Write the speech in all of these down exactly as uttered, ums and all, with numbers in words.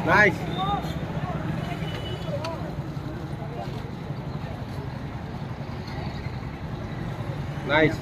Nice. Nice.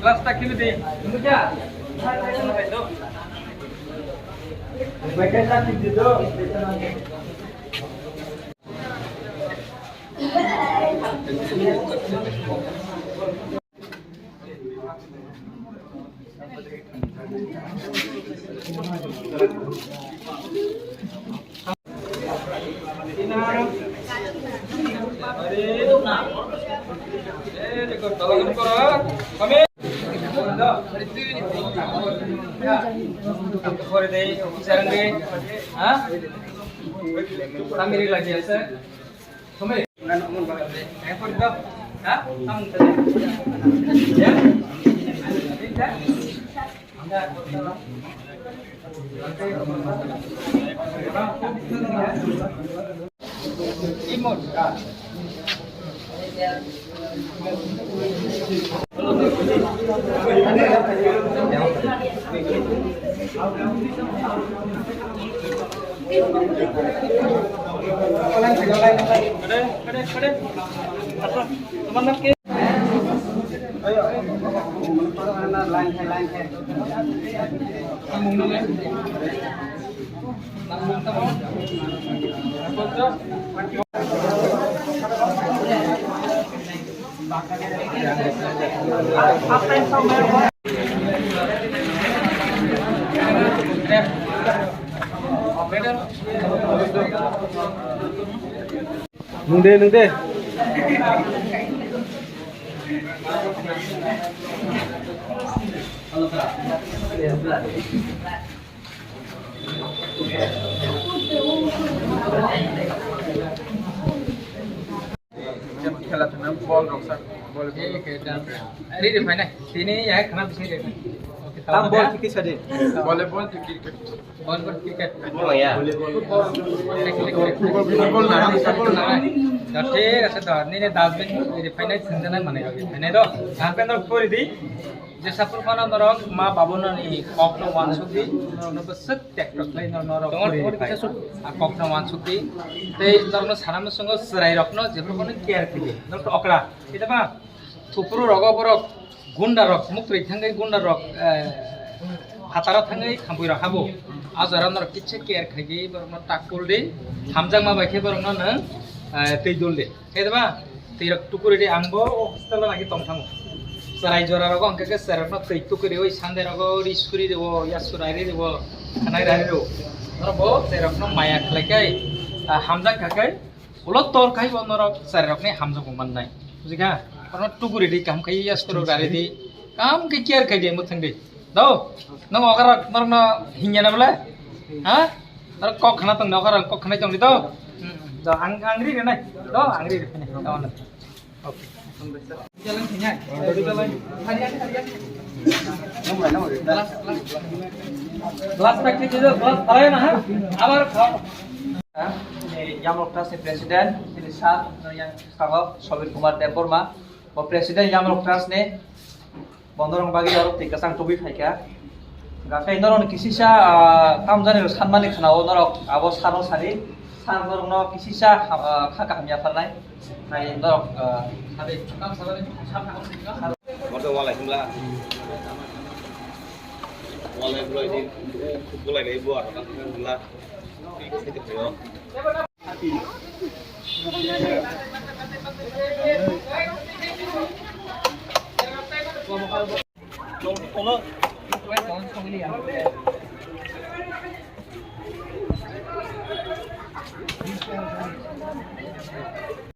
Glass tak kini di. Nung de, nung de. Khela thwngna bol rok sak, bol. Ri ri phainai. Tini ya khana bisi ri. Tam bol tiki sadi. Volleyball to cricket. Bol bol cricket. Bol ya. Football. Football na, football na. Da thik ase da. Nini dustbin ri phainai thwngjanai manai rok ri phainai do. Hapen rok pori di. Jesa phuru phano norok ma babu nani kokno wansuk di, norokno bwswk tektok khlai norok pori di phai. A kokno wansuk di, tei norokno sana muchungo chwrai rokno jephuru phano care khlai di. Norok okra, khe ba thupuru rogo borok gunda rok, muktwi thangwi gunda rok, eh, phataro thangwi khampui rok habo. A jora norok kisa care khlai di, borokno tak kul di, hamjakma bai khe borokno nwng, eh, twi dul di. Khe ba, twi rok tukuri di, ang bo o hostel o naki tong thango. Chwrai jora rogo hwnkhe khe chwrai rokno twi tukuri oi Sunday rogo ri suri rio, ya surai ri rio, khanai rai rio. Norok bo chwrai rokno maya khlai khe, ah, hamjak kha khe, ulo tor khai bo norok chwrai rokni hamjakmung mannai. Bujikha? Oro tukuri di, kaham khai ya suru rari di, kaham khe care khai di, mwthang di. Do, nang okara norokno hingya na bole? Ha? Norok kok khana tong, okara kok khana tong di do. Hmm, do, ang, ang ri nai. Do, ang ri nai. Do, no. Okay. Glass pack ke do, glass tharai na ha. Abar khao. Ha? Yamrok Trust ni President, chini sir, yang sabo Sobir Kumar Debbarma, bo President Yamrok Trust ni, bo norok bagwi oro twi kwchang tubui phaikha. Gakhai norok ni kisisa, ah, tamjani rok sanmani khwnao norok abo sano sadi, sir norok no kisisa, ah, kha kaham yapharnai. Nai norok, ah, sadi, Motor walai himla. Walai bulai di, bulai lai buar, himla.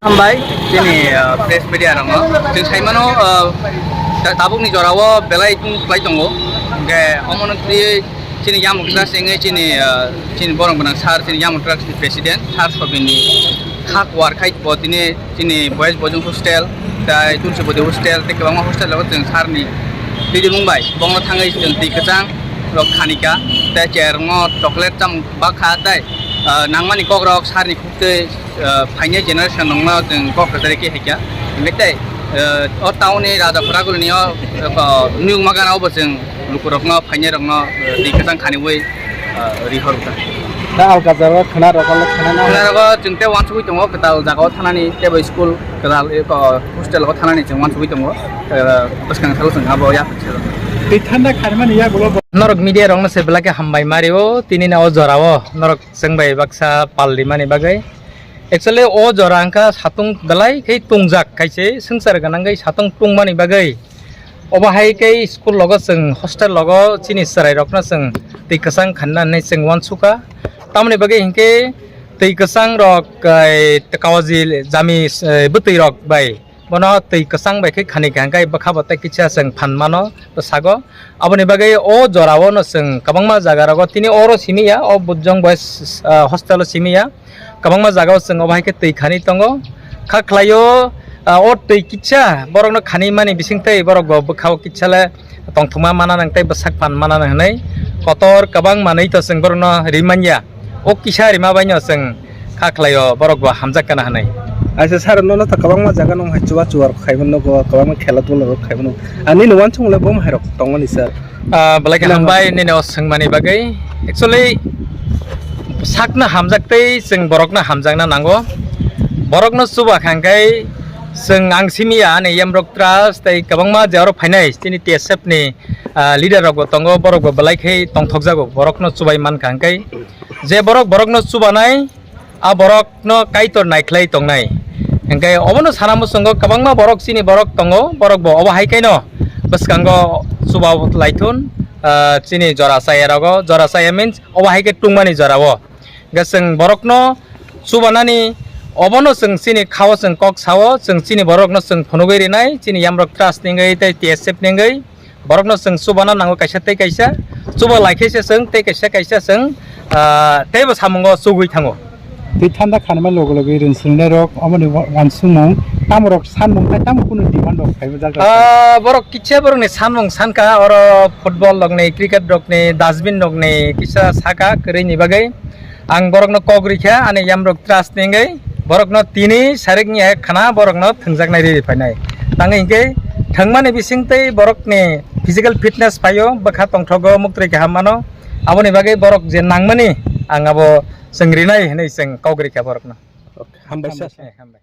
Hambai, chini, ah, press media rokno. Chwng saimano, ah, ta-, tabukni jorao belai tong-, kwlai tongo. Hwnkhe omono twiwi chini Yamrok Trust wngwi chini, ah, chini borok gwnang sir, chini Yamrok Trust ni president, sir Sobirni kha kuar khai bo tini chini boys boys hostel, tai Tulsibodi hostel, tei kwbangma hostel rok chwng sir ni twijlangmung bai bongno thangwi chwng twi kwchang rok khanika, tei chair rokno chocolate chamung bakha, tei, ah, nangmani kok rok sir ni khuk twi, ah, phainai generation rokno chwng kok kwchari khe haikha. Hingkhe tei, ah, o town ni Raja Khoragul ni o, ah, nukma gana o bo chwng lukurokno, phainairokno, eh, twi kwchang khaniwi, eh, rihorkha. Da alka jaga khwna rok, khwna na. Khwna rogo chwng tei uansugwi tongo, kwtal jagao thanani, tei bai school kwtal, eh, ko-, hostel o thanani chwng uansugwi tongo. Eh, bwskang salo chwng abo yak. Twi thanda khaimani yak ulo. Norok media rokno se belai khe hambai mario, tini na o jorao norok chwng bai baksa pal rimani bagwi. Actually, o jora wngkha satung belai khe tungjak, kaisa swngchar gwnang khe satung tungmani bagwi. Obo hai khe school logo chwng hostel logo chini chwrai rokno chwng twi kwchang khanna hinwi chwng uansukha. Tamoni bagwi hinkhe twi kwchang rok, eh, kawaji jami, eh, bwtwi rok bai bono twi kwchang bai khe khani kha, hinkhe bwkha bo tei kisa chwng phan mano bwsago. Aboni bagwi o jorao no chwng kwbangma jaga rogo tini oro simi ya, o Bujong Boys, ah, hostel o simi ya. Kwbangma jaga o chwng obo hai khe twi khani tongo. Kha khlaio, ah, o twi kisa borok no khani mani bising tei borok bo bwkha o kisa le tongthokma mana nang tei bwsak phan mana nang hinwi kotor kwbang manwi to chwng borok no rimanya. O kisa rima bai no chwng kha khlaio borok bo hamjak kana hinwi. Aisa sir, nono ta kwbangma jaga nung hai chuba chuba rok khai mano go, kwbangma khela dula rok khai mano. Ani no uansukmung le bo hai rok tongmani sir. Ah, belai khe hambai nini o swngmani bagwi. Actually, sakno hamjak tei chwng borokno hamjakna nango. Borokno chuba kha hwnkhe chwng ang simi ya, ani Yamrok Trust tei kwbangma je oro phainai chini T S F ni, ah, leader rok bo tongo, borok bo belai khe tongthokjago, borokno chubai mankha hwnkhe. Je borok borokno chubanai, a borokno Kaitor naikhlai tongnai. Hwnkhe obono sana muchungo kwbangma borok chini borok tongo, borok bo obo hai khe no bwskango chuba laithun, ah, chini jora chaya rogo, jora chaya means obo hai khe tungmani jorao. Hwnkhe chwng borokno chubanani obono chwng chini khao chwng kok sao, chwng chini borokno chwng phunugwi rinai, chini Yamrok Trust ni wngwi tei T S F ni wngwi. Borokno chwng chubana nango kaisa tei kaisa, chuba lai khe se chwng tei kaisa kaisa chwng, ah, teibo samungo chugwi thango. Tei thanda khanma logo logi rinsingnai rok, omoni wa-, wansukmung, tamo rok sanmung tei tamo kunu demand rok phaibo jaga. Ah, borok kisa borokni sanmung sankha, oro football rokni, cricket rokni, dustbin rokni kisa saka kwrwini bagwi. Ang borokno kok rikha, ani Yamrok Trust ni wngwi borokno tini sarikni hai khana borokno thwngjaknai riri phainai. Tangwi hinkhe thwngmani bisingtwi borokni physical fitness phaio, bwkha tongthogo, muktwi kaham mano. Aboni bagwi borok je nangmani ang abo chwng rinai hinwi chwng kok rikha borokno. Okay, hambai sir. Eh, hambai.